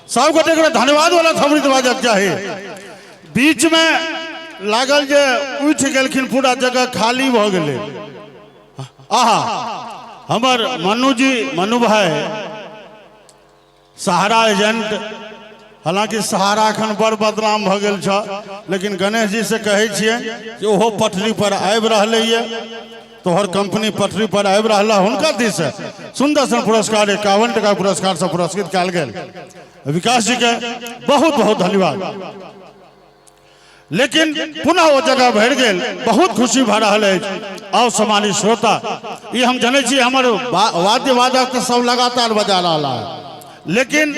सब गोटे के धन्यवाद वाला थपड़ी बाजक चाही। बीच में लागल जे उठि गेलखिन, पूरा जगह खाली भऽ गेलै। आहा, हमर मनु जी, मनु भाई सहारा एजेंट, हालांकि सहारा एखन बड़ बदनाम भऽ गेल छ, लेकिन गणेश जी से कहै छियै जे ओहो पटरी पर आबि रहलैए, तोहर कंपनी पटरी पर आबि रहल। हुनका दिस से सुंदर सन पुरस्कार, 51 टका पुरस्कार से पुरस्कृत कयल गेल। विकास जी के बहुत बहुत धन्यवाद। लेकिन पुनः ओ जगह भरि गेल, बहुत खुशी भऽ रहल अछि। आओ सम्मानित श्रोता, ई हम जनै छी हमर वाद्य वादक तऽ सब लगातार बजा रहल है, लेकिन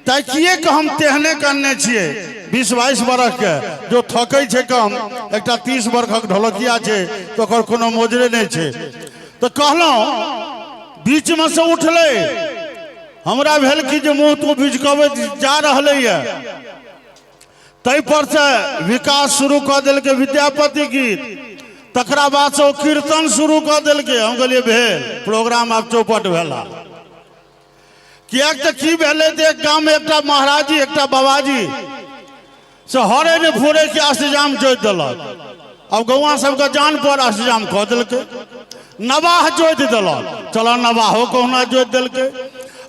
ताकिए के हम तेहने करने छियै 20-22 बरखके जो थकै छै कम, एकटा 30 बरखक ढोलकिया छै तऽ ओकर कोनो मोजरे नहि छै। तऽ कहलहुँ बीचमे से उठलै, हमरा भेल कि जे मुँह तू बिजकबैत जा रहलैए, ताहि पर से विकास शुरू कऽ देलकै विद्यापति गीत, तकरा बाद से ओ कीर्तन शुरू कऽ देलकै। हम कहलियै भेल प्रोग्राम आब चौपट भेला। किएक तऽ की भेलै तऽ एक गाममे एकटा महाराजी, एकटा बाबाजी से हरे ने फोड़े के अष्टजाम जोति देलक। अब गौआ सबके जान पर अष्टजाम कऽ देलकै, नवाह जोति देलक, चल नवाहो कहुना जोति देलकै।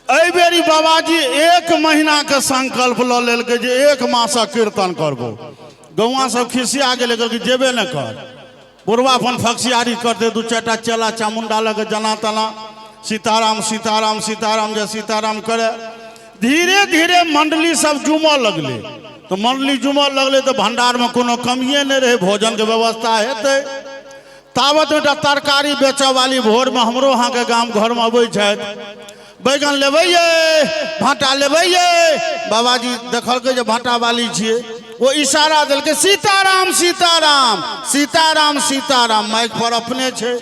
एहि बेरी बाबाजी 1 महीनाके संकल्प लऽ लेलकै जे 1 मासक कीर्तन करबो। गौआ सब खिसिया गेलै, कहलकै जेबे ने कर, बुढ़वा अपन फक्सियारी करते, 2-4 टा चेला चामुंडा लऽ कऽ जना तना सीताराम सीताराम सीताराम जय सीताराम करे। धीरे धीरे मंडली सब जुमऽ लगलै, तऽ मंडली जुमऽ लगलै तऽ भंडारमे कोनो कमिए नहि रहै, भोजनके व्यवस्था हेतै। तावत एकटा तरकारी बेचऽ वाली भोरमे हमरो अहाँके गाम घरमे अबै छथि, बैगन लेबै ये, भाँटा लेबै ये। बाबाजी देखलकै जे भाँटा वाली छियै, ओ इशारा देलकै सीताराम सीताराम सीताराम सीताराम, माइक पर अपने छै।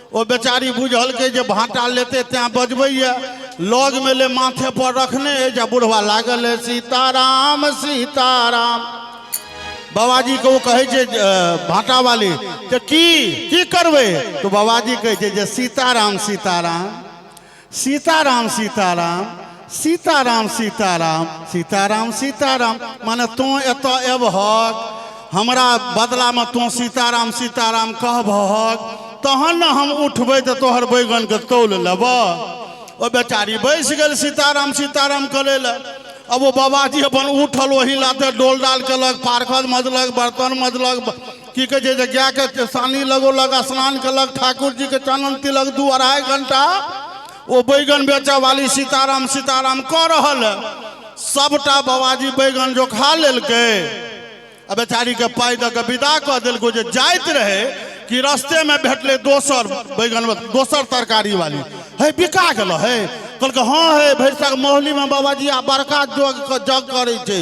ओ बेचारी बुझलकै जे भाँटा लेतै तैँ बजबैए, लगमे ले माथे पर रखने अछि आ बुढ़वा लागल है सीताराम सीताराम। बाबाजी के ओ कहै छै भाँटा वाली जे की की करबै, तऽ बाबाजी कहै छै जे सीताराम सीताराम सीताराम सीताराम सीताराम सीताराम सीताराम सीताराम, माने तोँ एतऽ एबहक, हमरा बदलामे तोँ सीताराम सीताराम कहबहक, तहन ने हम उठबै तऽ तोहर बैगनके तौल लेबह। ओ बेचारी बैस गेल सीताराम सीताराम करै लए। अब ओ बाबाजी अपन उठल, ओही लाथे डोल डाल केलक, पारखद मजलक, बर्तन मजलक, की कहै छै जे गायके सानी लगौलक, स्नान केलक, ठाकुर जीके चानन तिलक, 2-2.5 घंटा ओ बैगन बेचऽ वाली सीताराम सीताराम कऽ रहल है। सबटा बाबाजी बैगन जो खा लेलकै आ बेचारीके पाइ दऽ कऽ विदा कऽ देलकै। जे जाइत रहै कि रस्तेमे भेटलै दोसर बैगन, दोसर तरकारी वाली, हे बिका गेल हे? कहलकै हँ हे, भरिसक मौलीमे बाबाजी आ बड़का जग जग करै छै,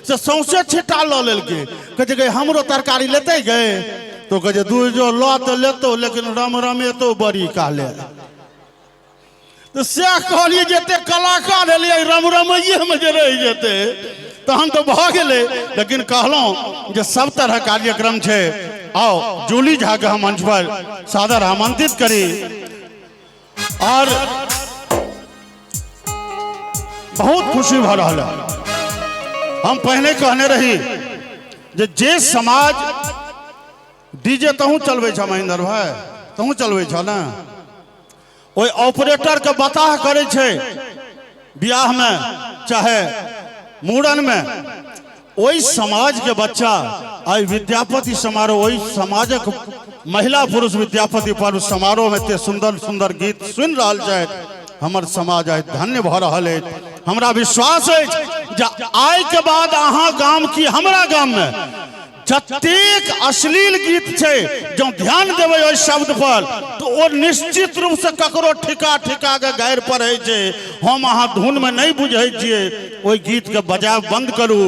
से सौंसे छिट्टा लऽ लेलकै। कहै छै गे हमरो तरकारी लेतै गे? तो कहै छै दू जो लऽ तऽ लेतौ, लेकिन रम रमेतौ बड़ी काले। तऽ सएह कहलियै जे एते कलाकार एलियै रम रमैयेमे जे रहि जेतै तहन तऽ भऽ गेलै। लेकिन कहलहुँ जे सब तरह कार्यक्रम छै। आउ जूली झाके हम मंच पर सादर आमंत्रित करी। और बहुत खुशी भऽ रहल है। हम पहिने कहने रही जे जे समाज डीजे तहूँ चलबै छ महेंद्र भाई, तहूँ चलबै छ ने, ओहि ऑपरेटरके बताह करै छै बियाहमे चाहे मूड़नमे, ओहि समाजके बच्चा आइ विद्यापति समारोह, ओहि समाजक महिला पुरुष विद्यापति पर्व समारोहमे एते सुन्दर सुन्दर गीत सुनि रहल छथि। हमर समाज आइ धन्य भऽ रहल अछि। हमरा विश्वास अछि जे आइके बाद अहाँ गाम की हमरा गाममे जतेक अश्लील गीत छै, जँ ध्यान देबै ओहि शब्द पर तऽ ओ निश्चित रूपसँ ककरो ठिका ठिका के गारि पढ़ै छै। हम अहाँ धुनमे नहि बुझै छियै। ओहि गीतके बजायब बंद करू,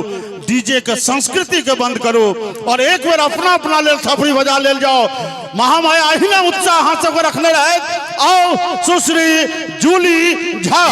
डीजे के संस्कृति के बंद करू और एक बेर अपना अपना लेल थपड़ी बजा लेल जाओ। महामाया अहिना उत्साह अहाँ सबके रखने रहैत। आओ सुश्री जूली झा।